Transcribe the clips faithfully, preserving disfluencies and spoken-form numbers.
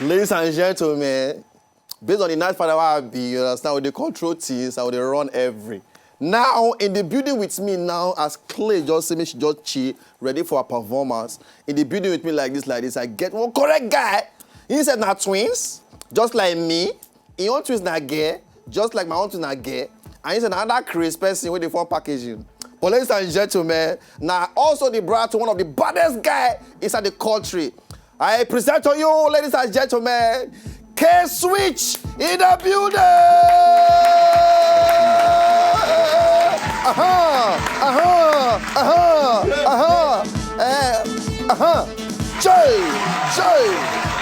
Ladies and gentlemen, based on the night father wey I be, you understand, we dey control things and we dey run every. Now, in the building with me now, as Clay just say, make she just chill, ready for her performance. In the building with me like this, like this, I get one correct guy. He said na twins, just like me. Him own twins na girl, just like my own twins na girl. And he said another craze person wey dey form packaging. But ladies and gentlemen, now also the brother to one of the baddest guy inside the country. I present to you, ladies and gentlemen, K Switch in the building. Aha, aha, aha, aha, eh, aha. Jay, Jay,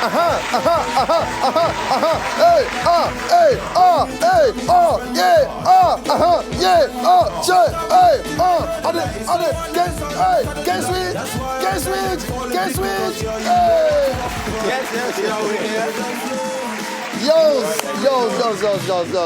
aha, aha, aha, aha, aha, hey, ah, hey, ah, hey, ah, yeah, ah, aha, yeah, ah, Jay, hey, ah, I dey, I dey, K, hey, K Switch, K Switch, K Switch, hey. Yes, yes, yeah, we here. Yo, yo, yo, yo, yo, yo.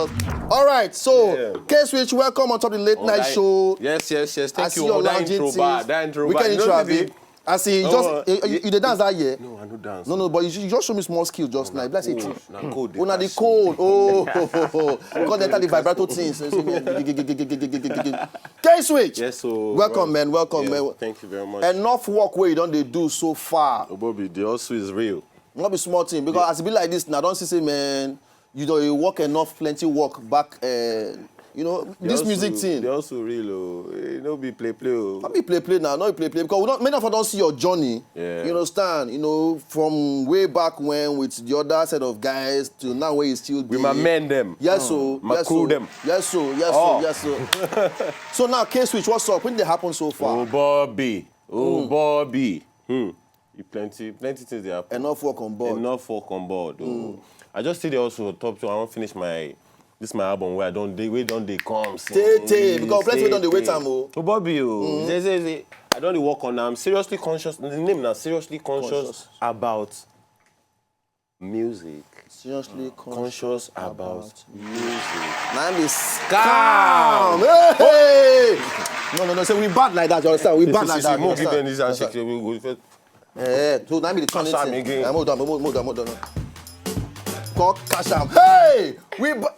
All right, so Yeah. K Switch, welcome on top of the late night show. Yes, yes, yes. Thank I you. See your Omo, that lounge intro, things. Ba, that intro, ba. Weekend You know intro, the abi? Thing? I see. You Oh, just uh, you, you, you dey dance that year. No, I no dance. No, no, but you, you just show me small skill just now. Like say true. Na code. Una the code. Oh, because they tell the vibrato things. K Switch. Yes, so Welcome, well, man. Welcome, yeah, man. Thank you very much. Enough work where you don't they do so far. Obobi, the hustle is real. Not be small thing because as it be like this now, don't see say man, you don't you work enough, plenty work back. Uh, you know The this hustle, music thing. The hustle real, oh. Eh, no be play play, oh. Not be play play now, not be play play because we don't many of us don't see your journey. Yeah. You understand? You know from way back when with the other set of guys till now where you still With my dey. Men them. Yes, so My yes, crew so them. Yes, so yes, so Oh. yes, so. So now, K Switch, what's up? When they happen so far? Oh, Bobby. Oh, Mm. Bobby. Hmm. You plenty, plenty things they happen. Enough work on board. Enough work on board. Oh. Mm. I just still dey also top two. I wan finish my this my album where I don't dey where don't they come. Tey, tey, because plenty wey don dey wait am o. Oh, Bobby, oh. Mm. Say, say, say, I don't dey work on. I'm seriously conscious. The name now seriously conscious Conscious. About music. Seriously Conscious about music. Now be scam. Scam. Hey, hey. No, no, no. Say we bad like that. You understand? We bad See, like see, that. see, You more give understand? them this You handshake. understand? We go first. Eh, so now be the turning Cash am thing. again. Eh, hold on, hold on, hold on, hold on. Call cash am. Hey, we. Ba-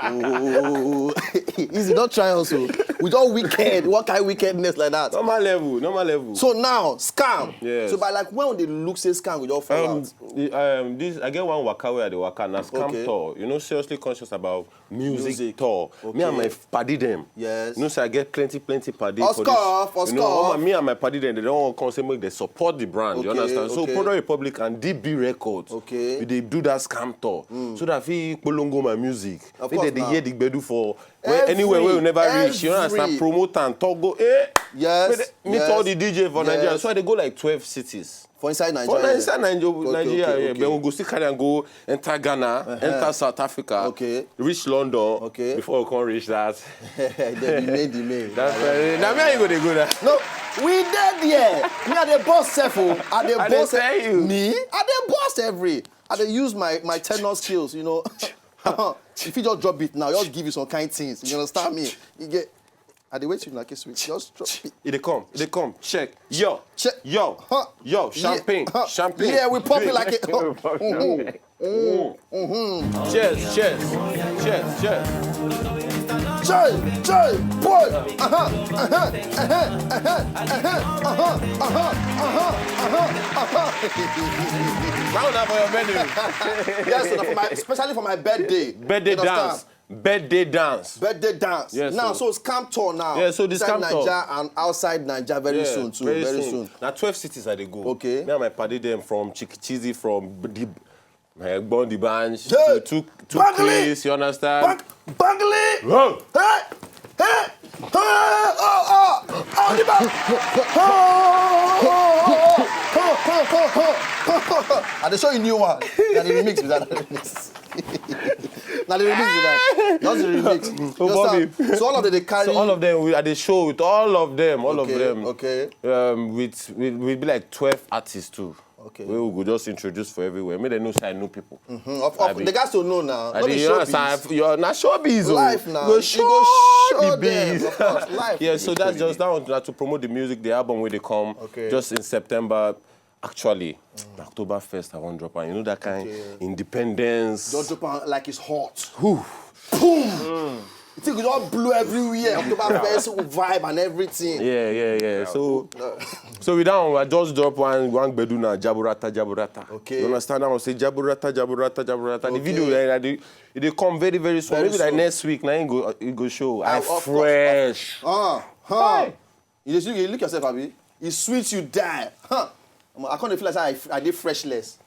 oh, easy, don't try us. Oh. We don't wicked. What kind of wickedness like that? Normal level, normal level. So now, scam. Yes. So by like when they look say scam, we don't fall Um, out. the, um, this I get one waka where I dey waka na scam Okay. tour. You know, seriously conscious about music, Music. Tour. Me and Okay. my f- paddy them. Yes. You know, say I get plenty, plenty paddy for Oscar, this. Oscar. You know, all my, me and my paddy them, they don't want come say make they support the brand. You Okay, understand? So okay. Product Republic and D B Records, Okay. we dey do that scam tour Mm. so that we polongo my music. Of Make course they dey now. hear the gbedu for where Every, anywhere where we never reach. You understand? every. Promote and talk go. Eh. Yes, Make they- Meet yes. all the D J for Nigeria. Yes. So they go like twelve cities. For inside For Nigeria. inside Nigeria, Okay, Nigeria okay, yeah, okay. But we go still carry and go enter Ghana, Uh-huh. enter South Africa, Okay. reach London Okay. before we come reach that. Then you made the mail. That's why. Now me and you go dey go there. No, we dead there. Me I dey boss self o. I dey I dey boss tell you. Me. I dey boss every. I dey use my my tenor skills. You know, if you just drop it now, just give you some kind things. You understand me? You get. I dey wait you like a switch. Just drop it. It dey come. It dey come. Check. Yo. Check. Yo. Huh. Yo. Yeah. Champagne. Huh. Champagne. Yeah, we pop it Drink. like it. Mm-hmm. Mm-hmm. Cheers. Cheers. Cheers. Cheers. Joy, joy, boy. Uh-huh. Uh-huh. Uh-huh. Uh-huh. Uh-huh. Uh-huh. Uh-huh. Uh-huh. Uh-huh. Now na for your birthday. Yes, so for my, especially for my birthday. Birthday You understand? dance. Birthday dance. Birthday dance. Yes, Now, sir. so it's camp tour now. Yeah, so this Inside camp tour. Nigeria and outside Nigeria very Yeah, soon too. very Very soon. soon. Now twelve cities I dey go. Okay. Me and my paddy them from Chikichizi, from the my Egbon the Banj, Hey! to two two Bangali! Place, you understand? Bang, Bangali! Whoa! Hey! Hey! Hey! Oh, oh! Oh, the bang! Oh, oh, oh, oh, oh, oh, oh, oh, oh. I dey show you new one. Na the remix be that. Remix. Na the remix be that. Just the remix. Oh, You Bobby. understand? So all of them dey carry. So all of them, we, I dey show with all of them, all Okay, of them. okay. Um, with, with, with be like twelve artists too. Okay. Wey we go just introduce for everywhere. Make dem know say I know people. Mm-hmm. Of, of, Abi. They got to know now. I No be dey showbiz. understand. You're not showbiz. Oh. Life now. Go You show go show the them, biz. of course. Life. Yeah, so that's just that one na to promote the music, the album where they come. Okay. Just in September. Actually, October first, I wan drop am. You know that kind independence. Just drop am like it's hot. Whew. Boom! The thing go just blow everywhere. October first vibe and everything. Yeah, yeah, yeah. So, so with that one, I just drop one one gbedu now, Jaburata, Jaburata. Okay. You understand? I was say Jaburata, Jaburata, Jaburata. The Okay. video, eh, I do- it dey come very, very soon. Very Maybe like soon. Next week, now it go, it go show. I Of course, fresh. Uh, huh. Hi. You just you look yourself, Abi. It sweets you die. Huh. Omo, I can't feel like I, I did freshless.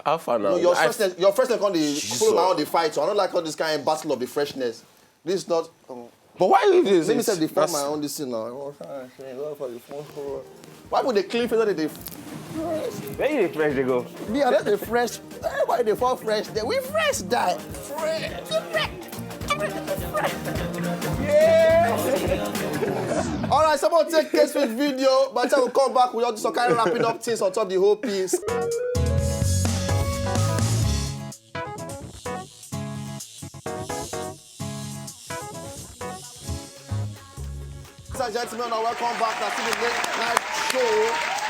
How far now? No, your I- freshness, your freshness can't dey Jesus. Follow my own the fight. So I don't like all this kind of battle of the freshness. This is not. Um, But why you this? Let me say the That's- my own this thing now. Why would they clean face that they? Where you dey fresh dey go? Me, I don't dey fresh. Everybody dey fall fresh. Then we fresh die. Fresh. Fresh. Fresh. Yeah. All right, someone take case with video. By the time we come back, we all do some kind of wrapping up things on top of the whole piece. Ladies and gentlemen, now welcome back. That's the late night show.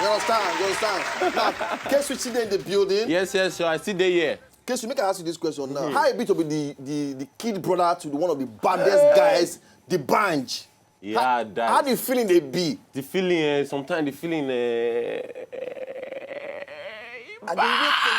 You understand? You understand? Now, K Switch today in the building. Yes, yes, sure. I still dey here. K Switch, make I ask you this question now. How it be to be the, the, the kid brother to the, one of the baddest guys, the Banj? Yeah, how, that. How the feeling they be? The feeling, eh, sometimes the feeling, eh, I dey wait for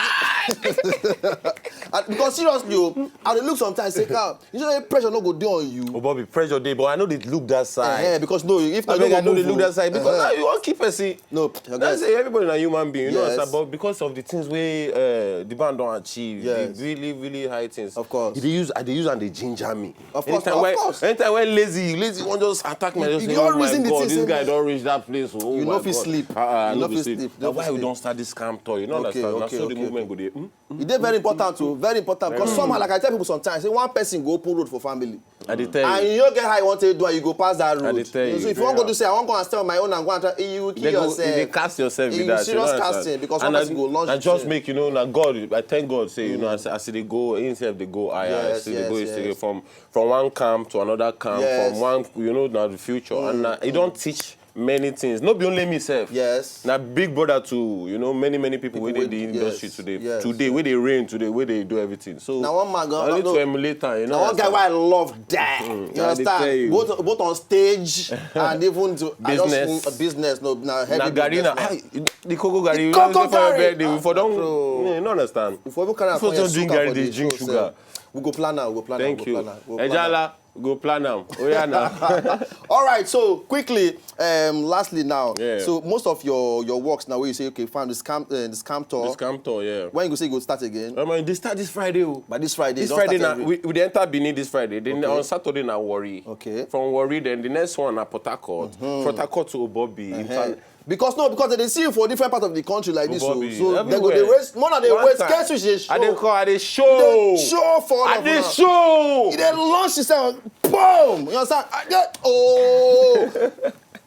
you. And because seriously, oh, I dey look sometimes say, "Come, you know, pressure no go dey on you." Oh, Bobby, pressure dey, but I know they look that side. Eh, because no, if I not, beg, no I know go they move. look that side because Eh, now you won't keep person. No, That's it. Everybody na human being, you know. Yes. But because of the things we uh, the band don't achieve, Yes. the really, really high things. Of course. They use, I they use and they ginger me. Of course, Anytime of when, course. Anytime when lazy, lazy one just attack me. I just You say, don't "Oh my reason the God, thing, this say, guy "Man, don't reach that place." Oh you my no fit God. Sleep. Ah, ah, You no no fit fit sleep. Sleep. Now No why fit we Sleep. Don't start this calm tour? You know Okay, understand? Okay, Now so okay, the movement okay. Go there. Hmm? It dey very important too, very important. Because somehow, like I tell people sometimes, say one person go open road for family. I dey tell And you. You no get how you want to do, and you go pass that road. I dey tell you. So if you want go do say, "I want go and stay on my own and go and try," you kill They go, yourself. they cast yourself You with that. serious You know, casting, because and one I, person go launch I just himself. Make you know, now God, I thank God, say, you know, as, as they go, himself, they go higher. Yes, See, they yes, go, yes. They from, from one camp to another camp, Yes. from one, you know, now the future. And uh, it don't teach many things. Not be only myself. Yes. Now big brother to, you know, many, many people, People where they with- the industry yes, today, yes. Today, where they reign today, where they do everything. So Now one man go- I need no, to no. emulate her, you know. Now one guy Understand? Why I love that. You I dey tell understand? You. Both both on stage and even to I just- Business. uh, business. No, now heavy Na garri na business, I, the cocoa garri. You Cocoa know, for your garri. birthday, we for don. Bro. You know, understand? If we carry If we am just for drink your garri, sugar dey for drink the show, sugar. We go plan now. We go plan now. Thank we you. Go plan now. We go plan now. Ejala, go plan now. All right. So quickly, um, lastly now. Yeah. So most of your your works now, where you say, "Okay, fam, this camp, uh, this camp tour." This camp tour, yeah. When you go say you go start again? Um, they start this Friday. Oh. But this Friday, This don't Friday start now, every- we, we dey enter Benin this Friday. Then Okay. On Saturday now Warri. Okay. From Warri, then the next one na Port Harcourt. Port Harcourt to Obobi. In Uh-huh. fact, Because no, because they see you for different parts of the country like this, so, Obobi, so they go everywhere. dey waste. More than they One waste. time, Guess which they show? I dey call, I dey They show. Show for I love dey now. show. They launch itself. Boom! You understand? I get oh.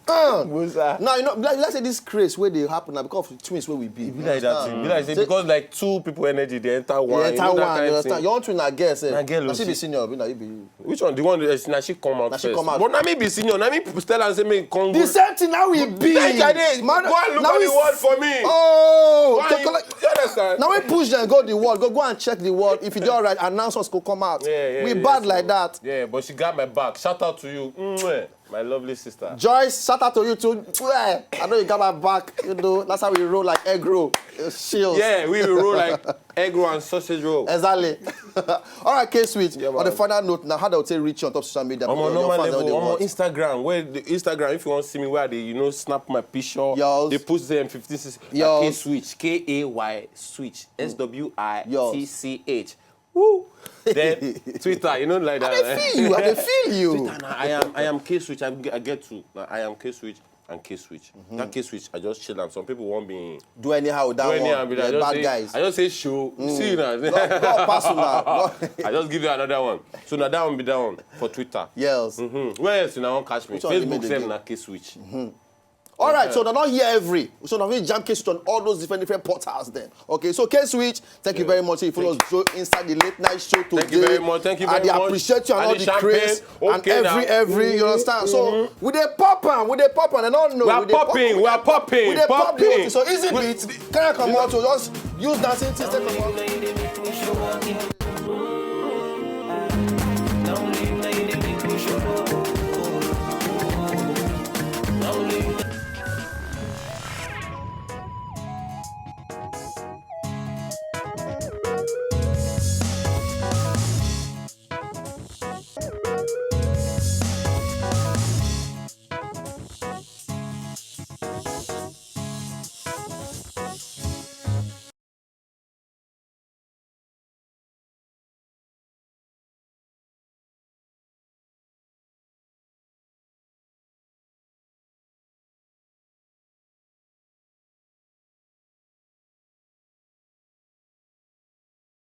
Uh. Musa. Now you know, like, let's say this craze where they happen now because of the twins where we be. Be like that thing. Be like say because like two people energy they enter one. You You enter know one, that kind you of understand? thing. Your own twin na girls, eh? Na girl, Na oh, she be she- senior, be na you be. Which one? The one that she, na she come out Na she first. Come out. But na me be senior. Na me p- tell am say me come The go. Same thing now we be. Thank you, Ade. Man, Go and look now at the we- world for me. Oh, Go and take you, collect- you understand? Now we push them, go the world, go go and check the world. If you do alright, announcements go come out. Yeah, yeah, We yeah, bad so- like that. Yeah, but she got my back. Shout out to you, Mwah, my lovely sister. Joyce, shout out to you too. I know you got my back. You know that's how we roll like egg roll. Shields. Yeah, we will roll like egg roll and sausage roll. Exactly. All right, K Switch. Yeah, On the man. Final note, now how do they reach you on top social media? I'm on Your normal fans, how level. they I'm on want? Instagram. Where the Instagram? If you want to see me, where they you know snap my picture. Yes. They post them fifteen six. Yes. K Switch, K A Y Switch, S W I T C H. Woo. Then Twitter, you know like that. I dey feel you. I dey feel you. Twitter, na, I am I am K Switch. I, get- I get two. Na, I am K Switch and K Switch. That K Switch, I just chill am. Some people want be Do anyhow with that do one. anyhow be that. I They're just bad say, guys. I just say show. You see now. God, God pass you now. I just give you another one. So now that one be that one for Twitter. Girls. Mm-hmm. Where else you now want catch me? Which one you Facebook make sef again? Na K Switch. All right, so dem don hear every, so dem fit jam K Switch on all those different different portals dem. Okay, so K Switch, thank you very much. You follow us go inside the late night show today. Thank you very much. Thank you very I dey much. Appreciate you and And all the the craze champagne. And Okay, every now. every you understand. So we dey pop am, we dey pop am, dem no know. We are popping, we are popping, We dey pop popping. the so easy We- beat. Carry comot, so just use dancing things take comot.